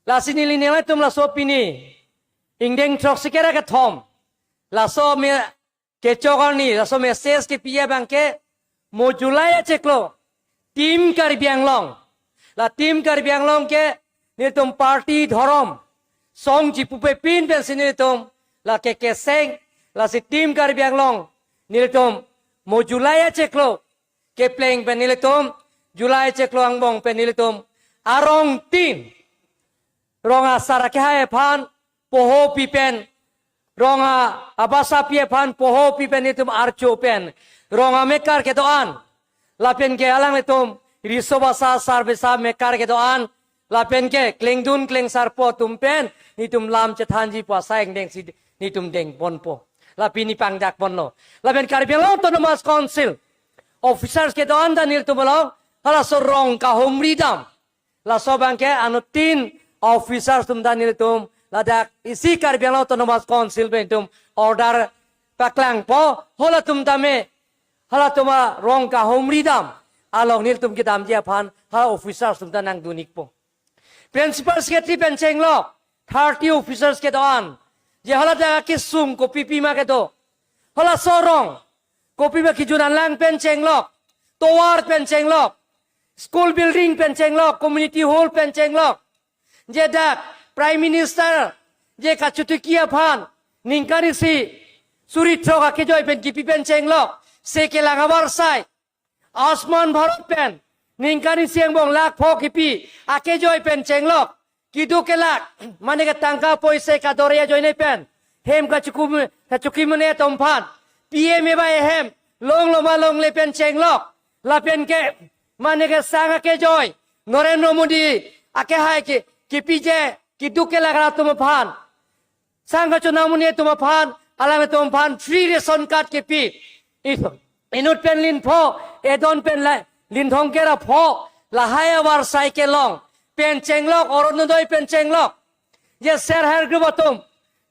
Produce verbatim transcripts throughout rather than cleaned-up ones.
Lasi neli nanglitum laso pini ingdeng throksi kera kethom, laso me kechok arni, laso message kepi abangke, mo July achiklo, Team Karbi Anglong. La Team Karbi Anglong ke nelitum party, dhorom, song chipupepin pensi nelitum la ke keseng, lasi Team Karbi Anglong nelitum mo July achiklo kepleng pen nelitum, July achiklo angbong pen nelitum arong tin, rong asar akehai aphan pohopi pen, rong a-, abasapi aphan pohopi pen nelitum archo pen, rong amekar kedo-an, lapen ke alanglitum riso basa sarbesa mekar kedo-an, lapen ke klengdun klengsarpo atum pen nelitum lam chethanji pu asai angdengsi nelitum dengponpo. La pini pangdakponlo. Lapen Karbi Anglong Autonomous Council officers kedo-an ta nelitum along halaso rong kahumri dam. Laso abangke anuttin officers atum ta nelitum ladak isi Karbi Anglong Autonomous Council pen itum order paklangpo, halatum tame, halatum arong kahumri dam along nelitum kedamji aphan ha officers atum ta nangdun-ikpo. Principal Secretary pen chenglok thirty officers kedo-an, je haladak akesung kopipi ma kedo, halaso arong kopi ba kejun anlang pen chenglok, tovar pen chenglok, school building pen chenglok, community hall pen chenglok, je dak Prime Minister je kachotiki aphan ningkan isi suri throk akejoi pen kipi pen chenglok, se kelang avarsai, Ayushman Bharat pen ningkan isi angbong lakh pho kipi akejoi pen chenglok, keduk kelak, mane ke tangka poisa kadore ajoine pen hem kachukum, kachuki mane atum aphan P M A Y ahem longlo ma longle pen chenglok, lapen ke mane ke sang akejoi Narendra Modi akehai ke kipi je keduk kelak atum aphan, sang kachonamuni atum aphan, alanglitum aphan free ration card kipi. Ito, inut pen lin pho, edon pen la, lin thong kera pho, lahai avarsai kelong pen chenglok, Orunodoi pen chenglok, je self help group atum,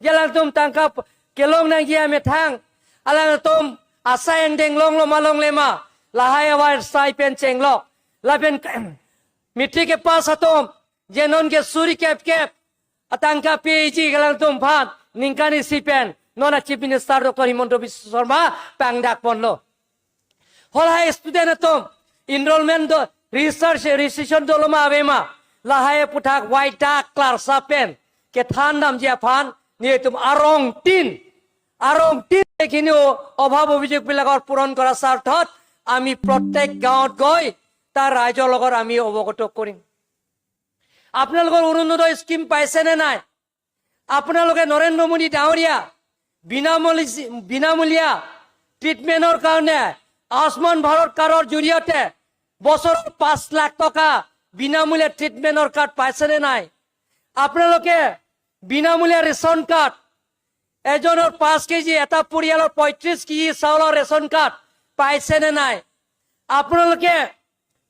je alangtum tangka p-, kelong nangji amethang, alangtum asai angdeng longlo ma longle ma, lahai avarsai pen chenglok, lapen matric kepass atum, je non ke suri kep kep atangka peji alangtum aphan ningkan isi pen non a Chief Minister Doctor Himanta Biswa Sarma pangdakponlo. Halahai student atum enrollment do, research, registration dolo ma ave ma, lahai aputhak wai dak klarsa pen kethan damji aphan nelitum arong tin, arong tin hini obhav obhijog bilakor puron korar sarthot ami prottek gaon goi ta raijor logot ami obogoto korim. আপোনালোকৰ অৰুণোদয় স্কিম পাইছেনে নাই? আপোনালোকে নৰেন্দ্ৰ মোদী ডাঙৰীয়া বিনামূলি-, বিনামূলীয়া ট্ৰিটমেণ্টৰ কাৰণে আয়ুষ্মান ভাৰত কাৰ্ডৰ জৰিয়তে বছৰত পাঁচ লাখ টকা বিনামূলীয়া ট্ৰিটমেণ্টৰ কাৰ্ড পাইছেনে নাই? আপোনালোকে বিনামূলীয়া ৰেচন কাৰ্ড, এজনৰ পাঁচ কেজি, এটা পৰিয়ালৰ পঁয়ত্ৰিশ কেজি চাউলৰ ৰেচন কাৰ্ড পাইছেনে নাই? আপোনালোকে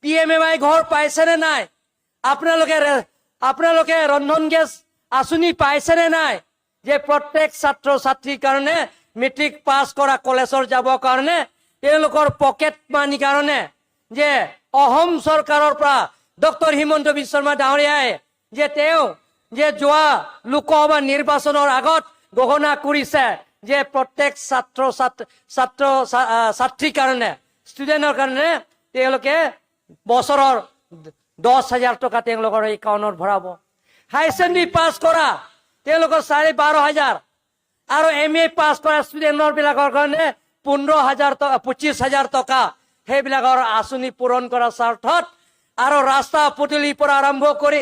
পি এম এ ৱাই ঘৰ পাইছেনে নাই? আপোনালোকে ৰে-, আপোনালোকে ৰন্ধন গেছ আঁচনি পাইছেনে নাই? যে প্ৰত্যেক ছাত্ৰ ছাত্ৰীৰ কাৰণে, মেট্ৰিক পাছ কৰা, কলেজৰ যাবৰ কাৰণে, তেওঁলোকৰ পকেট মানিৰ কাৰণে যে অসম চৰকাৰৰ পৰা ডক্টৰ হিমন্ত বিশ্ব শৰ্মা ডাঙৰীয়াই যে তেওঁ যে যোৱা লোকসভা নিৰ্বাচনৰ আগত ঘোষণা কৰিছে যে প্ৰত্যেক ছাত্ৰ ছাত-, ছাত্ৰ ছা-, আহ, ছাত্ৰীৰ কাৰণে, ষ্টুডেণ্টৰ কাৰণে তেওঁলোকে বছৰৰ দহ হাজাৰ টকা তেওঁলোকৰ একাউণ্টত ভৰাব। হাই ছেকেণ্ডেৰী পাছ কৰা তেওঁলোকৰ চাৰে বাৰ হাজাৰ, আৰু এম এ পাছ কৰা ষ্টুডেণ্টৰ বিলাকৰ কাৰণে পোন্ধৰ হাজাৰ টকা, পঁচিছ হাজাৰ টকা, সেইবিলাকৰ আঁচনি পূৰণ কৰাৰ স্বাৰ্থত আৰু ৰাস্তা পদূলিৰ পৰা আৰম্ভ কৰি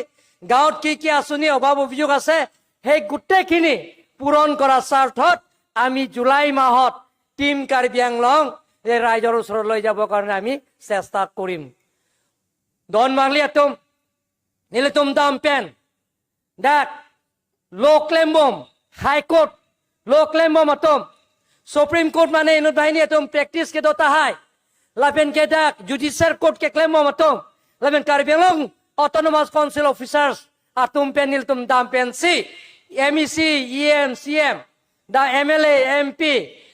গাঁৱত কি কি আঁচনি অভাৱ অভিযোগ আছে, সেই গোটেইখিনি পূৰণ কৰাৰ স্বাৰ্থত আমি জুলাই মাহত টিম কাৰ্বি আংলং এই ৰাইজৰ ওচৰলৈ যাবৰ কাৰণে আমি চেষ্টা কৰিম। Don Mangli atum, nelitum dam pen dak lo klembom, High Court lo klembom atum, Supreme Court mane inut banghini atum practice kedo tahai, lapen ke dak Judicial Court keklembom atum, lapen Karbi Anglong Autonomous Council officers atum pen nelitum dam pensi M E C, E M, C M, da M L A, M P,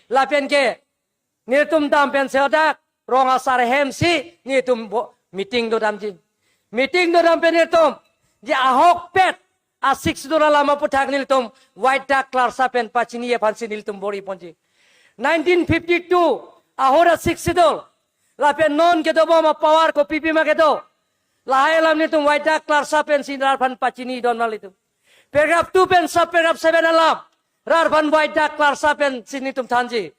lapen ke nelitum dam pensi hadak rong asar ahemsi nelitum bo-, meeting dodamji. Meeting dodam pen nelitum je ahokpet a Sixth Schedule alam aphuthak nelitum white dak klarsa pen pachini aphansi nelitum bor-iponji. Nineteen fifty-two ahut a Sixth Schedule lapen non kedobom a power kopi pima kedo, lahai alam nelitum white dak klarsa pensi rat aphan pachini don nanglitum. Paragraph two pen sub paragraph seven alam rat aphan white dak klarsa pensi nelitum thanji.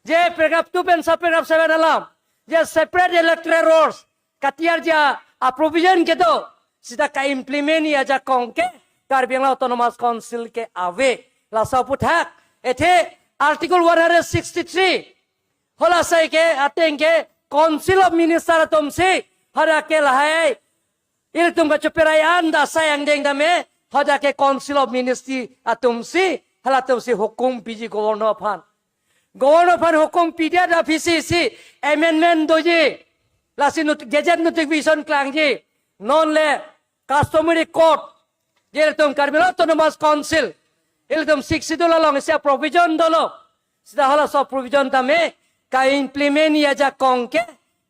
Je paragraph two pen sub paragraph seven alam, je separate electoral rolls katiar ja a provision kedo, sita ka-implement-ji ajakong ke Karbi Anglong Autonomous Council ke ave. Laso aphuthak, athe Article one hundred sixty-three, hala asai ke ateng ke Council of Minister atumsi, hadak ke lahai ilitum kachoperai an da asai angdeng tame, hadak ke Council of Ministry atumsi, halatumsi hukum piji Governor aphan. Governor aphan hukum pidet aphi si amendment doji. Lasi not-, gazette notification klangji. Non le customary court, je ilitum Karbi Anglong Autonomous Council, ilitum Sixth Schedule along isi provision dolo. Sita halaso provision tame ka-implement-ji ajakong ke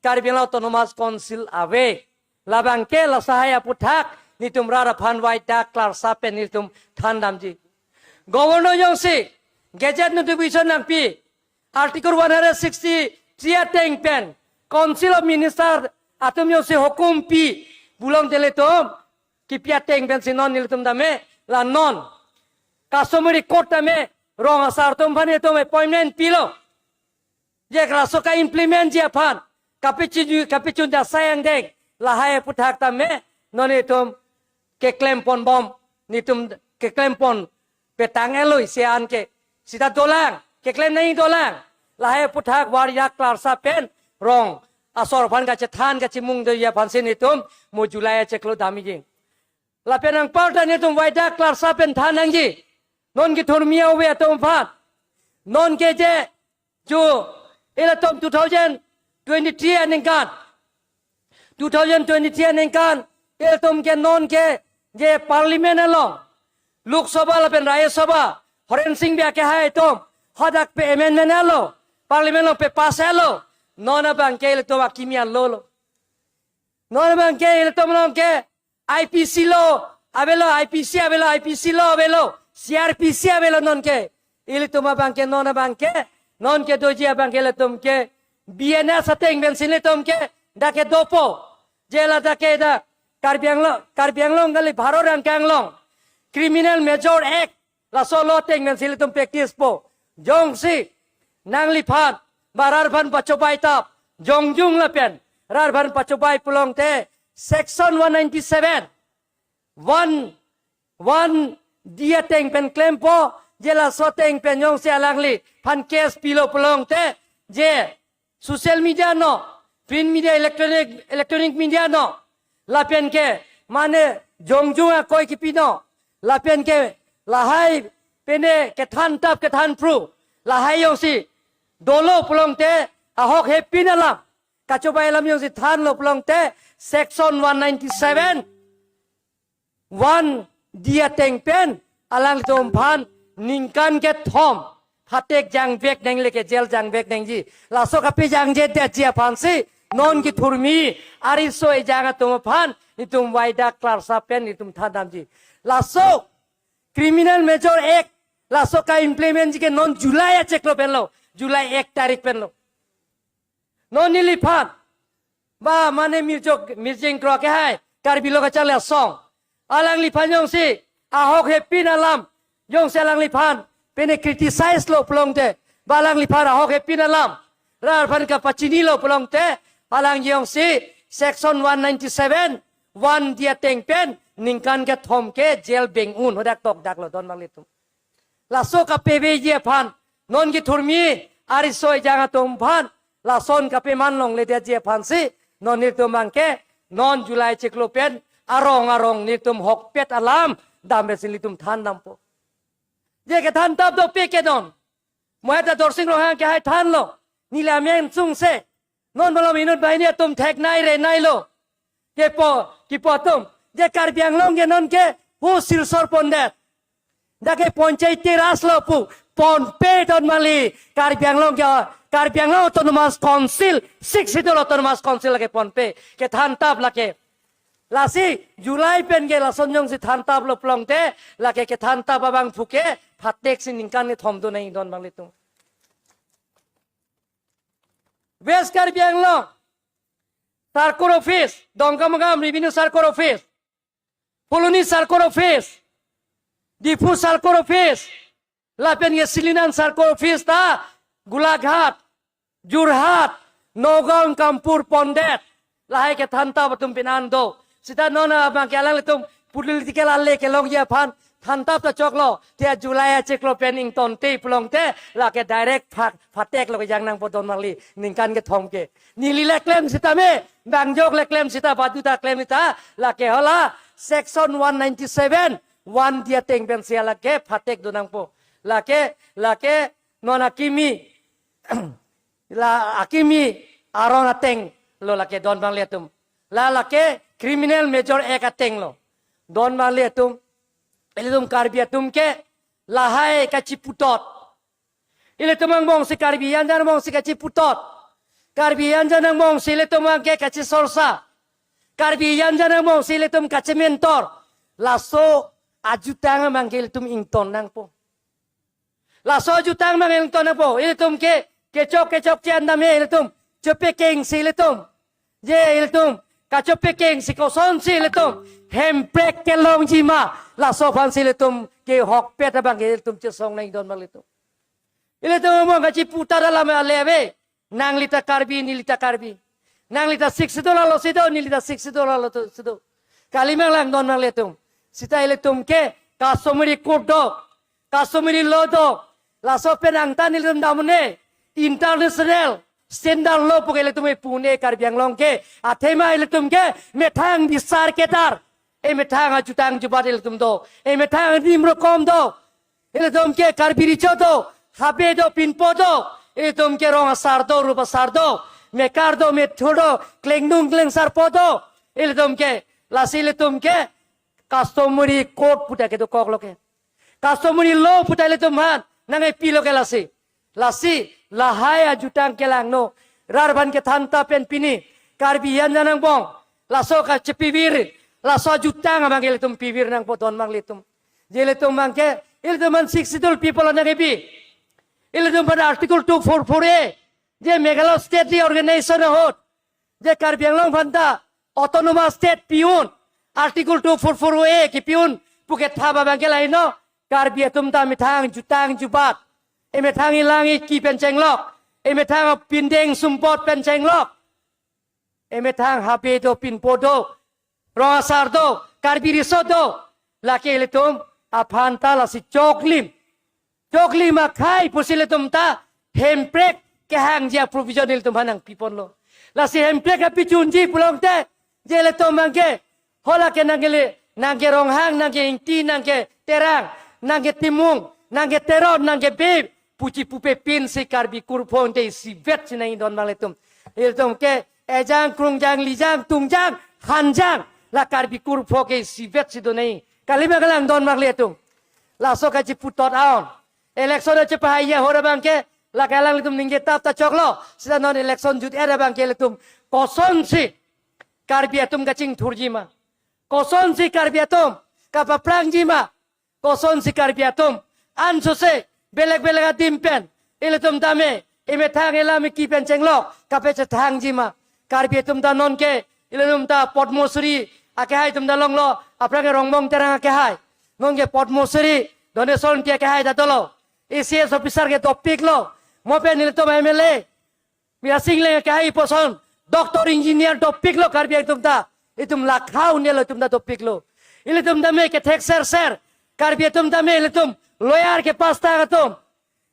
Karbi Anglong Autonomous Council ave. Labang ke laso ahai aphuthak nelitum rat aphan white dak klarsa pen nelitum thandamji. Governor jongsi gazette notification nangpi, Article one hundred sixty-three ateng pen Council of Minister atum jongsi hukum pi pulote ilitum kipi ateng pensi non nelitum tame, la non customary court tame rong asar atum aphan itum appointment pilo. Je laso ka-implement-ji aphan kapachun, kapachun ja asai angdeng, lahai aphuthak tame non itum keklem ponbom, nelitum keklem pon petang-etlo isi an ke. Sita dolang, keklem nangji dolang. Lahai aphuthak white dak klarsa pen rong asor aphan kachethan kachimung doji aphansi nelitum mo July achiklo damji. Lapen anparta nelitum white dak klarsa pen than nangji. Non kethurmi ave atum aphan. Non ke je, jo, ilitum two thousand twenty-three aningkan, two thousand twenty-three aningkan, ilitum ke non ke je Parliament along, Lok Sabha lapen Rajya Sabha, Horen Sing Bey akehai atum hadak pe-amendment-etlo, Parliament along pe-pass-etlo. Non abang ke ilitum akimi alolo. Non abang ke ilitum along ke I P C law avelo, I P C avelo, I P C law avelo, C R P C avelo non ke. Ilitum abang ke, non abang ke, non kedoji abang ke ilitum ke B N S ateng pensi ilitum ke dak ke dopo. Je ladak ke dak Karbi Anglong, Karbi Anglong kali, Bharat angkang along Criminal Major Act, laso law ateng pensi ilitum practice po. Jongsi nangliphan ba rat aphan pachobai tap, jongjung lapen rat aphan pachobai pulote, section one ninety-seven, one, one D ateng pen klempo, je laso ateng pen jongsi alangliphan case pilo pulote, je social media no, print media, electronic, electronic media no, lapen ke mane jongjung akoi kipi no, lapen ke lahai pene kethan tap kethan phru, lahai jongsi dolo pulote, ahok hepin alam, kachobai alam jongsi thanlo pulote, section one ninety-seven, one D ateng pen alanglitum aphan ningkan kethom hatek jangvek nangji, lake jail jangvek nangji. Laso kapejangjedetji aphansi non kethurmi ariso ejang atum aphan nelitum white dak klarsa pen nelitum thandamji. Laso Criminal Major Act, laso ka-implement-ji ke non July achiklo penlo, July ek tarik penlo. Non neliphan ba mane Mirjok, Mirjeng Kro akehai, Karbi Lo Kacharli Asong, alangliphan jongsi ahok hepin alam jongsi alangliphan pene criticize-lo pulote, ba alangliphan ahok hepin alam rat aphan kapachinilo pulote, alang jongsi section one ninety-seven, one D ateng pen ningkan kethom ke jail beng un, hadak tokdaklo don nanglitum. Laso kapeveji aphan non kethurmi ariso ejang atum aphan lason kapeman longledetji aphansi non nelitum abang ke non July achiklo pen arong arong nelitum hokpet alam dam pensi nelitum thandampo. Je kethan tap dopik ke non. Mo heta Dorsing Ronghang akehai thanlo. Neli amen sungse. Non malom inut banghini atum theknei reneilo. Kepo, kipo atum. Je Karbi Anglong ke non ke hu Silchar pondet. Dak ke Panchayati Raj lo pu. Ponpe don mali. Karbi Anglong ke, Karbi Anglong Autonomous Council, Sixth Schedule Autonomous Council lake ponpe. Kethan tap lake. Lasi July pen ke lason jongsi thantap lo pulote, lake kethantap abangphu ke phatek si ningkan kethom do nangji don abang ilitum. West Karbi Anglong Circle Office, Dongkamukam Revenue Circle Office, Phuloni Circle Office, Diphu Circle Office, lapen ke Sillinan Circle Office ta Golaghat, Jorhat, Nagaon, Kampur pondet. Lahai ke thantap atum pinan do. Sita non abang ke alanglitum political ale kelongji aphan thantap ta choklo. Te July achiklo pen ingtonte pulote lake direct pha-, phatek lo kejang nangpo don abang li ningkan kethom ke. Neli le klem sitame, bang jok le klem sita, badu ta klem sita, lake hala section one ninety-seven, one D ateng pensi lake phatek do nangpo. Lake, lake non akimi, la akimi aron ateng lo lake don abang ilitum. La lake Criminal Major Act ateng lo. Don abang ilitum, ilitum Karbi atum ke lahai kachiputot. Ilitum angbongsi, Karbi Anglong angbongsi kachiputot. Karbi Anglong angbongsi ilitum abang ke kachisorsa. Karbi Anglong angbongsi ilitum kachimentor. Laso ajutang abang ke ilitum ington nangpo. Laso ajutang abang ington nangpo. Ilitum ke kechok kechokche an dam he ilitum. Chepekengsi ilitum. Je ilitum kachepekengsi kosonsi ilitum hemprek kelongji ma, laso aphansi ilitum ke hokpet abang ke ilitum chesong nangji don abang ilitum. Ilitum angbong kachiputat alam ale ave. Nangli ta Karbi, neli ta Karbi. Nangli ta Sixth Schedule alo si do, neli ta Sixth Schedule alo si do. Kali ma lang don abang ilitum. Sita ilitum ke customary code do, customary law do. Laso pen angtan ilitum dam un-e, international standard law pu ke ilitum epu un-e Karbi Anglong ke. Athema ilitum ke methang bisar kedar, emethang ajutang jubat ilitum do, emethang rim rokom do. Ilitum ke Karbi Riso do, Habe do, Pinpo do. Ilitum ke rong asar do, rup asar do, mekar do, methur do, klengdung klengsarpo do. Ilitum ke, lasi ilitum ke customary code pu ta kedokok lo ke. Customary law pu ta ilitum aphan nang-epi lo ke lasi. Lasi lahai ajutang kelangno. Rat aphan kethantap pen pini Karbi Anglong angbong laso kachepivir, laso ajutang abang ke ilitum pivir nangpo don abang ilitum. Je ilitum abang ke, ilitum aphan Sixth Schedule people nang-epi. Ilitum aphan Article two four four A, je Meghalaya State Reorganization ahut je Karbi Anglong aphan ta Autonomous State pi un, Article two four four A kipi un pu kethap abang ke lahai no. Karbi atum ta methang jutang jubat, emethang elang eki pen chenglok, emethang pindeng sumpot pen chenglok, emethang Habe do, Pinpo do, rong asar do, Karbi Riso do. Lake ilitum aphan ta lasi choklim, choklim akhai pusi ilitum ta hemprek kehangji aprovision ilitum aphan nangpiponlo. Lasi hemprek apichunji pulote, je ilitum abang ke, hala ke nang ke le, nang ke Ronghang, nang ke Ingti, nang ke Terang, nang ke Timung, nang ke Teron, nang ke Bey pu chipupe pinsi Karbi kurphong te isivet si nangji don abang ilitum. Ilitum ke ejang, krungjang, lijang, tungjang, hanjang, la Karbi kurphong ke isivet si do nangji. Kali ma kalang don abang ilitum. Laso kachiputot aon. Election achepahai ahut abang ke, la kalang ilitum ningje tap ta choklo. Sita non election jut-et abang ke ilitum kosonsi Karbi atum kachingthurji ma, kosonsi Karbi atum kapaprangji ma, kosonsi Karbi atum ansose belek belek adim pen ilitum tame emethang elam eki pen chenglok kapachethangji ma. Karbi atum ta non ke ilitum ta Padma Shri akehai atum ta longlo, aphrang ke Rongbong Terang akehai. Non ke Padma Shri Doneswar Engti akehai ta dolo. A C S officer ke dopiklo. Mo pen ilitum M L A Mirasing Engleng akehai puson doctor engineer dopiklo Karbi atum ta. Itum lakha un-elo, itum ta dopiklo. Ilitum tame kethek serser. Karbi atum tame ilitum lawyer kepass tang atum,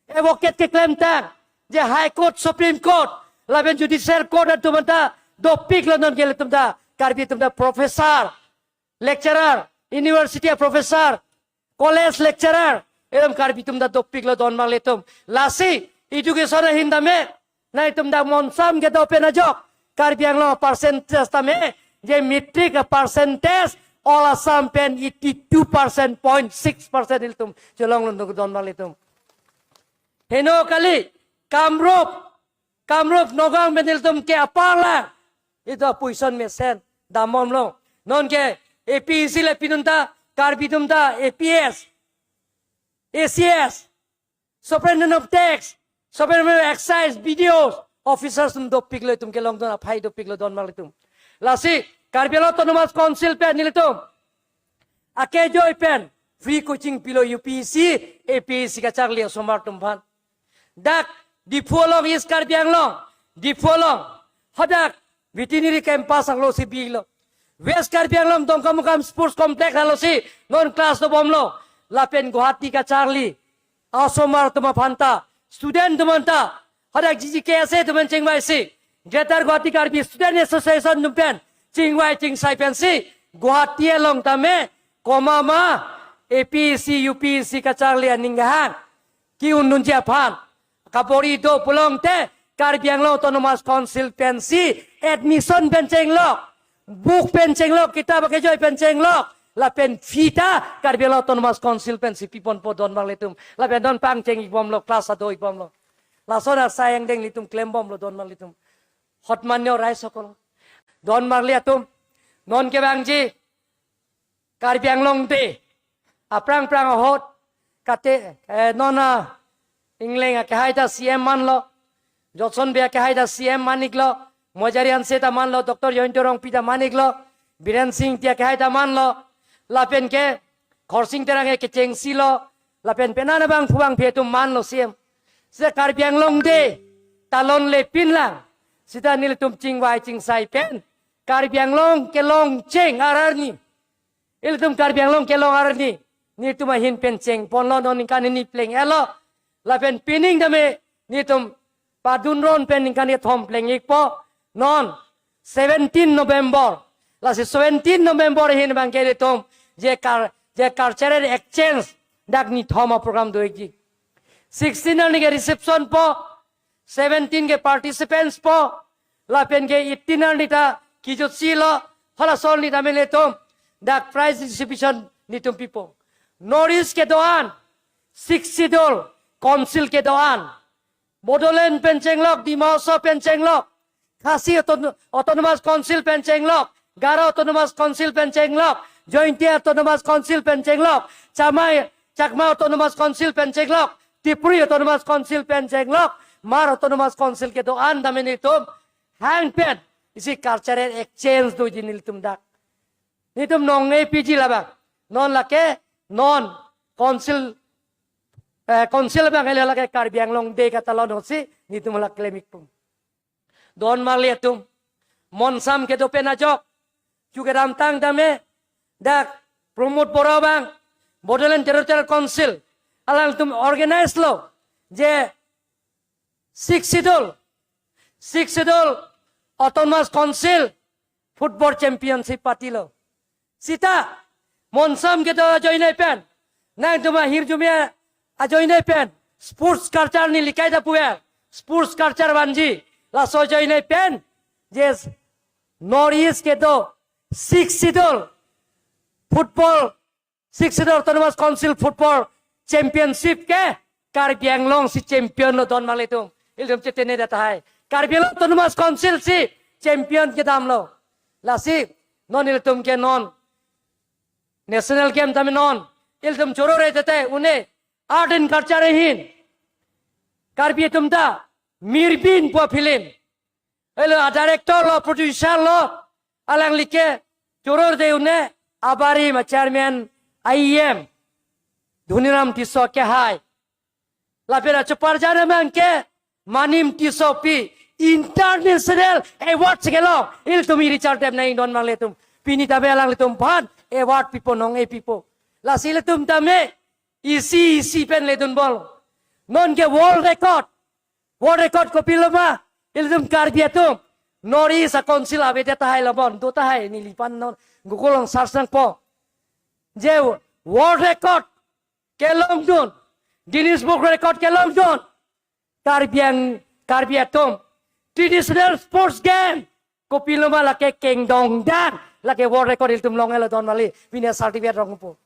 advocate keklemtang, je High Court, Supreme Court, lapen Judicial Court atum ta dopiklo non ke ilitum ta. Karbi atum ta professor, lecturer, university professor, college lecturer, ilitum Karbi atum ta dopiklo don abang ilitum. Lasi education ahin tame, nangtum ta monsam kedo pen ajok, Karbi Anglong percentage tame, je matric percentage, all Assam pen eighty-two percent point six percent ilitum chelonglo don abang ilitum. Heno kali, Kamrup, Kamrup Nagaon pen ilitum ke apar lang, itum position mesen dambomlo. Non ke A P S C le pinunta, Karbi atum ta A P S, A C S, Superintendent of Tax, Superintendent of Excise, B D Os, officers atum dopiklo, itum kelongdun aphai dopiklo don marli atum. Lasi Karbi Anglong Autonomous Council pen nelitum akejoi pen free coaching pilo U P S C, A P S C kacharli asomar atum aphan. Dak Diphu along, East Karbi Anglong, Diphu along, hadak veterinary campus arlo si biklo. West Karbi Anglong Dongkamukam Sports Complex arlo si non class dobomlo. Lapen Guwahati kacharli asomar atum aphan ta, student atum aphan ta, hadak G G K S A atum pen chingvaisi, Greater Guwahati Karbi Student Association atum pen chingvai chingsai pensi Guwahati along tame komat ma A P S C, U P S C kacharli aning kehang ke-undunji aphan kabor-i do pulote Karbi Anglong Autonomous Council pensi admission pen chenglok, book pen chenglok, kitab akejoi pen chenglok, lapen fee ta Karbi Anglong Autonomous Council pensi piponpo don marli atum. Lapen non pangcheng-ikbomlo, class ado-ikbomlo. Lason asai angdeng nelitum klembomlo don marli atum. Hotmanyo rai sokol. Don marli atum, non kevangji Karbi Anglong Day aphrang phrang ahut kate, eh, non a Engleng akehai ta C M manlo, Johnson Bey akehai ta C M man-iklo, Mozari Hanse ta manlo, Doctor Jayanta Rongpi ta man-iklo, Biren Singh Engti akehai ta manlo, lapen ke Khorsing Terang ke kechengsi lo, lapen penang abang phubang phe atum manlo C M. Se Karbi Anglong Day talon le pinlang, sita nelitum chingvai chingsai pen Karbi Anglong kelong cheng arni, ilitum Karbi Anglong kelong arni, nelitum ahin pen chengponlo, non ningkan hini pleng-etlo. Lapen pining tame nelitum padunron pen ningkan kethom pleng-ikpo. Non seventeen November. Lasi seventeen November ahin abang ke ilitum je kar-, je cultural exchange dak nithom aprogram do-ikji. Sixteen arni ke reception po, seventeen ke participants po, lapen ke eighteen arni ta kejutsi lo, halason arni tame nelitum dak prize distribution nelitum pipo. North East kedo-an, Sixth Schedule Council kedo-an, Bodoland pen chenglok, Dima Hasao pen chenglok, Khasi Auton-, Autonomous Council pen chenglok, Garo Autonomous Council pen chenglok, Jaintia Autonomous Council pen chenglok, Chamai, Chakma Autonomous Council pen chenglok, Tripuri Autonomous Council pen chenglok, Hmar Autonomous Council kedo-an tame nelitum hang pen isi cultural exchange doji nelitum dak. Nelitum nong-e piji labang. Non lake, non council, eh, council abang ele lake Karbi Anglong Day katalon ahutsi nelitum la klem-ikpo. Don marli atum, monsam kedo pen ajok, chu kedamtang tame, dak Pramod Bora abang, Bodoland Territorial Council, alangtum organize lo, je Sixth Schedule, Sixth Schedule Autonomous Council Football Championship patilo. Sita, monsam kedo ajoine pen, nangtum ahirjume ajoine pen, sports culture neli kaita puvel, sports culture vanji, laso ajoine pen, je North East kedo Sixth Schedule Football, Sixth Schedule Autonomous Council Football Championship ke Karbi Anglong si champion lo don marli atum. Ilitum chetene det tahai. Karbi Anglong Autonomous Council si champion kedamlo. Lasi non ilitum ke non national game tame non ilitum choro re tete une art and culture ahin. Karbi atum ta Mirbin pu film. Elo a director lo, producer lo, alangli ke choro re te une abarim a chairman I E M Dhoniram Tisso akehai. Lapen achuparjan amang ke Manim Tisso pi international award si kelong. Ilitum iri char tem nang don marli atum. Pini tame alanglitum aphan award pipo, nong-e pipo. Lasi ilitum tame isi isi pen ledun bol. Non ke world record. World record kopilo ma? Ilitum Karbi atum North East a council avedet tahai labon, do tahai neli aphan non Google along search nangpo. Je world record kelongdun, Guinness Book record kelongdun. Karbi Ang-, Karbi atum traditional sports game kopilo ma lake kengdong dan, lake world record ilitum long-elo don marli, pine certificate rongpo.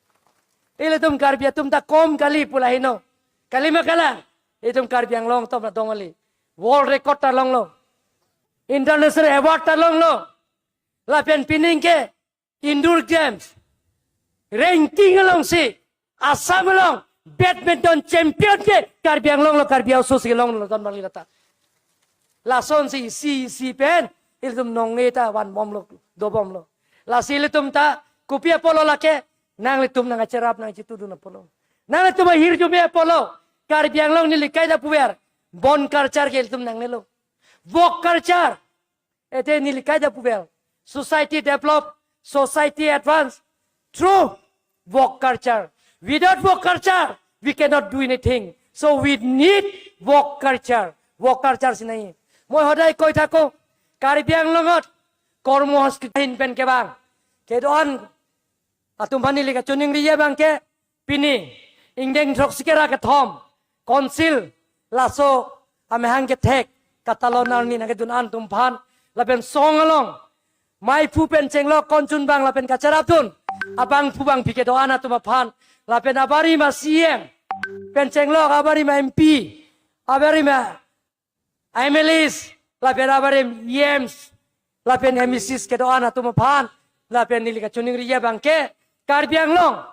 Ilitum Karbi atum ta kom kali pu lahei no. Kali ma kalang? Ilitum Karbi Anglong atum ta don marli. World record ta longlo. International award ta longlo. Lapen pining ke indoor games ranking alongsi Assam along badminton champion ke Karbi Anglong lo, Karbi Aso si longlo, don marli lata. Lasonsi isi isi pen ilitum nongneta vanbomlo, dobomlo. Lasi ilitum ta kopi apotlo lake, nanglitum nangcherap nangchitudun apotlo. Nanglitum ahirjume apotlo. Karbi Anglong neli kaita puver, bon culture ke ilitum nangnelo. Vok culture. Ete neli kaita puver, society develop, society advance through vok culture. Without vok culture, we cannot do anything. So we need vok culture. Vok culture si nangji. Moi hodai koi thakpo, Karbi Anglongot kormo hospital ahin pen kevang kedo-an atum aphan neli kachiningri abang ke, pini ingdeng throksi kera kethom Council laso amahang kethek katalon arni nangkedun an atum aphan, lapen song along maiphu pen chenglok konchunbang lapen kacherapdun abangphu bangphi kedo-an atum aphan, lapen abarim a-C E M pen chenglok abarim a-M P, abarim a-M L As, lapen abarim E Ms, lapen M A Cs kedo-an atum aphan, lapen neli kachiningri abang ke, Karbi Anglong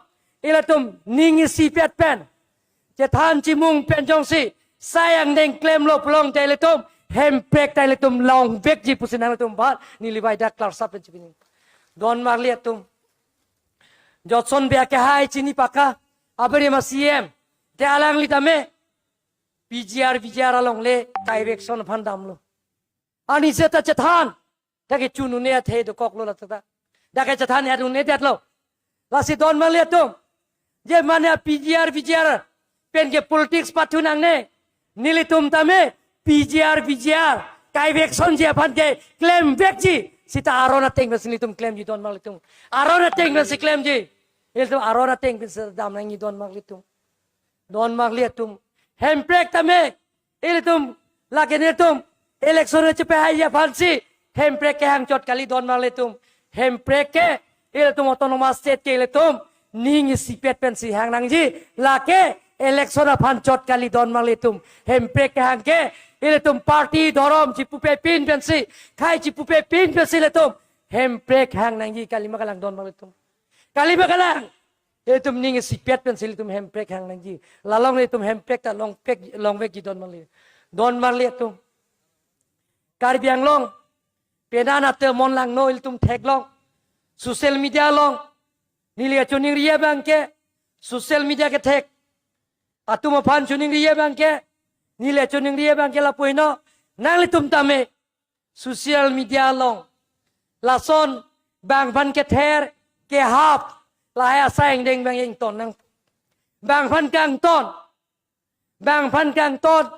ilitum ning isipet pen chethan chimung pen jongsi sai angdeng klemlo pulote ilitum hemprek ta ilitum longvekji pusi nanglitum aphan neli baida klarsap pen chipining. Don marli atum, Jotson Bey akehai chini paka, abarim a-C E M, te alangli tame P G R, V G R along le kaiveksonji aphan damlo. Ani seta chethan, dak ke chun un-e athe dokoklo lata ta. Dak ke chethan ya un-edetlo. Lasi don marli atum, je mane P G R, V G R pen ke politics pathu nangne, nelitum tame P G R, V G R kaiveksonji aphan ke klemvekji seta aron ateng pensi nelitum klemji, don marli atum. Aron ateng pensi klemji. Ilitum aron ateng pensi dam nangji, don marli atum. Don marli atum, hemprek tame ilitum, lake nelitum election chepehai aphansi hemprek kehang chot kali, don marli atum. Hemprek ke ilitum autonomous state ke ilitum ning isipet pensi hang nangji. Lake election aphan chot kali, don marli atum. Hemprek kehang ke ilitum party dhorom chipupe pin pensi, khei chipupe pin pensi ilitum hemprek hang nangji, kalima kalang, don marli atum. Kalima kalang. Ilitum ning isipet pensi ilitum hemprek hang nangji. La along ilitum hemprek ta longvek, longvekji, don marli. Don marli atum, Karbi Anglong penang ate mon langno, ilitum theklong. Social media along neli kachiningri abang ke, social media kethek atum aphan chiningri abang ke, neli kachiningri abang ke lapu heno, nanglitum tame social media along lason bang aphan kether kehap, lahai asai angdeng abang ington nang. Bang aphan kangton, bang aphan kangton,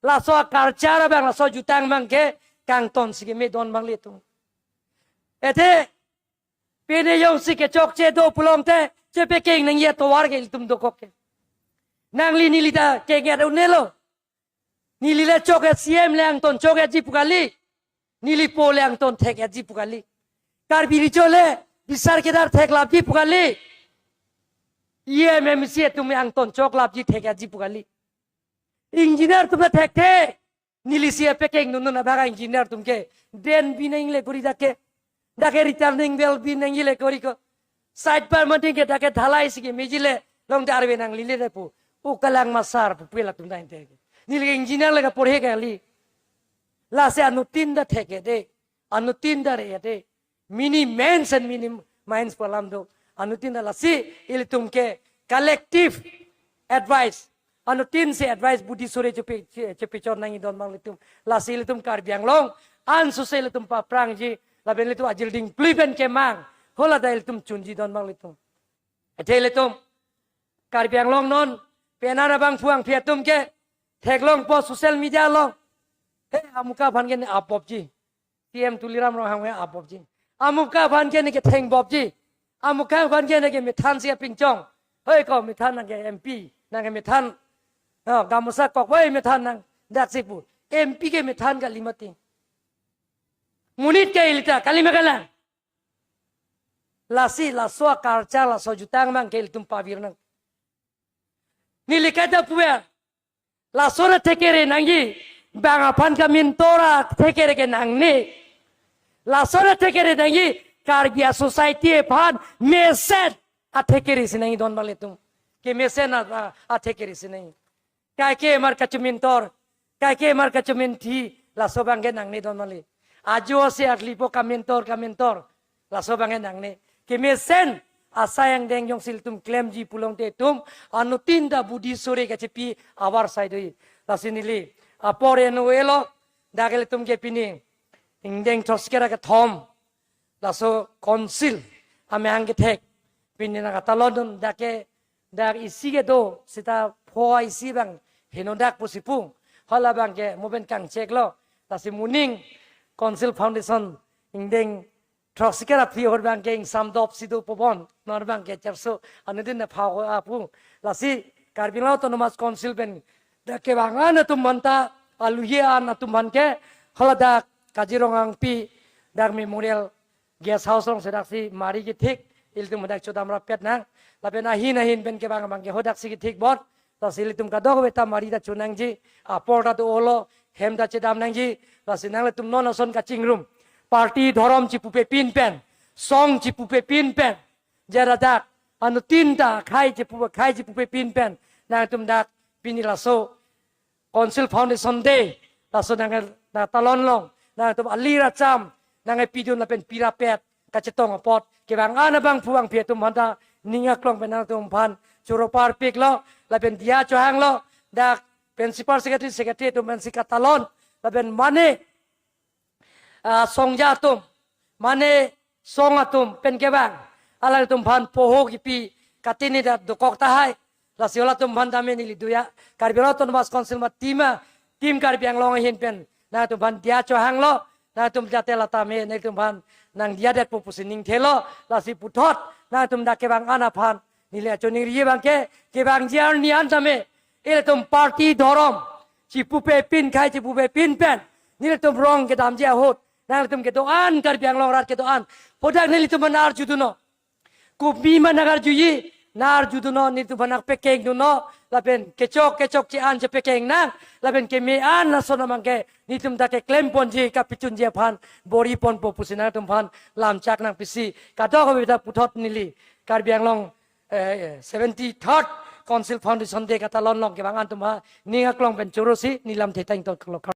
laso culture abang, laso jutang abang ke kangtonsi keme, don marli atum. Ete pine jongsi kechokche do pulote chepekeng nangji atovar ke ilitum dokok ke. Nangli neli ta kenghet un-elo. Neli le chok-et, C E M le angton chok-etji pu kali. Neli po le angton thek-etji pu kali. Karbi Riso le bisar kedar theklapji pu kali. E M, M C atum angton choklapji, thek-etji pu kali. Engineer atum le thekthe. Neli si apekeng nunu na bhag engineer atum ke. Drain bi nangji le kori dak ke. Dak ke returning well bi nangji le kori ko. Side permitting ke dak ke dhalaisi kemeji le, long darve nangji le pu. O kalang masar pu pela atum ta inte ke. Neli engineer le kaporhe kali. Lasi anuttin ta thek-et de, anuttin ta re-et de. Mini minds and mini minds pu alam do. Anuttin ta, lasi ilitum ke collective advice, anuttin si advice buddhi sore chepe, che-, chepechon nangji, don marli atum. Lasi ilitum Karbi Anglong an suse ilitum paprangji, lapen ilitum ajilding pli pen kemang, hala ta ilitum chunji, don marli atum. Athe ilitum Karbi Anglong non penang abangphu bangphi atum ke theklongpo social media along. He, amuka aphan ke ne apbomji. C E M Tuliram Ronghang apbomji. Amuka aphan ke ne kethengbomji. Amuka aphan ke ne kemethansi apinchong. Hoi ko methan nang ke M P, nang kemethan. Oh, gamusa kok, hoi methan nang, daksi pu. M P kemethan kali mati. Monit ke ilita, kalima kalang. Lasi laso culture, laso jutang abang ke ilitum pavir nang. Neli kaita puver, lason athekere nangji, bang aphan kamintor athekere ke nangne. Lason athekere nangji, Karbi a-society aphan mesen atheke ri si nangji don mali atum. Kemesen a, a, atheke ri si nangji. Kaike mar kachemintor, kaike mar kacheminthi, laso abangke nangne don mali. Ajo si arlipo kamintor, kamintor, laso abangke nangne. Kemesen asai angdeng jongsi ilitum klemji pulote itum anuttin ta budi sore kachepi avar sai do. Lasi neli apor eno elo, dak ilitum ke pini ingdeng throksi ra kethom laso council amahang kethek pini nangkatalondun, dak ke, dak isi kedo seta pho isi abang henodak pusi pu. Hala abangke mo pen kangcheklo. Lasi moning Council Foundation ingdeng throksi ra phli ahut abangke ingsam dop si do pobon, non abangke cherso anuttin ta pha apu. Lasi Karbi Anglong Autonomous Council pen dak kevang an atum aphan ta, aluhi an atum aphan ke, hala dak Kazirong Angpi dak Memorial Guest House along sedaksi mari kethik, ilitum hadak chodam rapet nang. Lapen ahin ahin pen kevang abangke hadak si kethik bon. Lasi ilitum kadokave ta mari ta chonangji, apor ta do-olo, hem ta chedam nangji. Lasi nanglitum non ason kachingrum, party dhorom chipupepin pen, song chipupepin pen, jera dak anuttin ta khei chipu, khei chipupepin pen nangtum dak pini laso Council Foundation Day, laso nang, nangtalon long, nangtum ali racham nangpidun lapen pi rapet kachetong apot kevang an abangphu bangphi atum aphan ta ning aklong pen nangtum aphan choro parpiklo, lapen diya chohanglo, dak principal secretary, secretary atum pensi katalon, lapen mane, ah, songja atum, mane song atum pen kevang, alangtum aphan poho kipi katini dak dokok tahai. Lasi halatum aphan tame neli do ya, Karbi Anglong Autonomous Council ma team a, Team Karbi Anglong ahin pen nangtum aphan diya chohanglo, nangtum jate la tame nangtum aphan nangdiyadetpo pusi ningthelo. Lasi puthot nangtum dak kevang an aphan neli achoningri abangke, kevangji arni an tame ilitum party dhorom chipupepin, khei chipupepin pen nelitum rong kedamji ahut, nangtum kedo-an, Karbi Anglong arat kedo-an, hadak nelitum aphan arjudunnon. Kopi ma nang arjuji, nang arjudunnon, nelitum aphan nangpekengdunnon, lapen kechok kechok che-an chepekeng nang, lapen keme an lason abangke nelitum ta keklemponji, kapachunji aphan bor-iponpo pusi nangtum aphan lamchak nangpisi, kadokave ta puthot neli Karbi Anglong, eh, seventy-third Council Foundation Day katalon long kevang an atum aphan ning aklong pen choro si neli lamthe ta ingtong lo.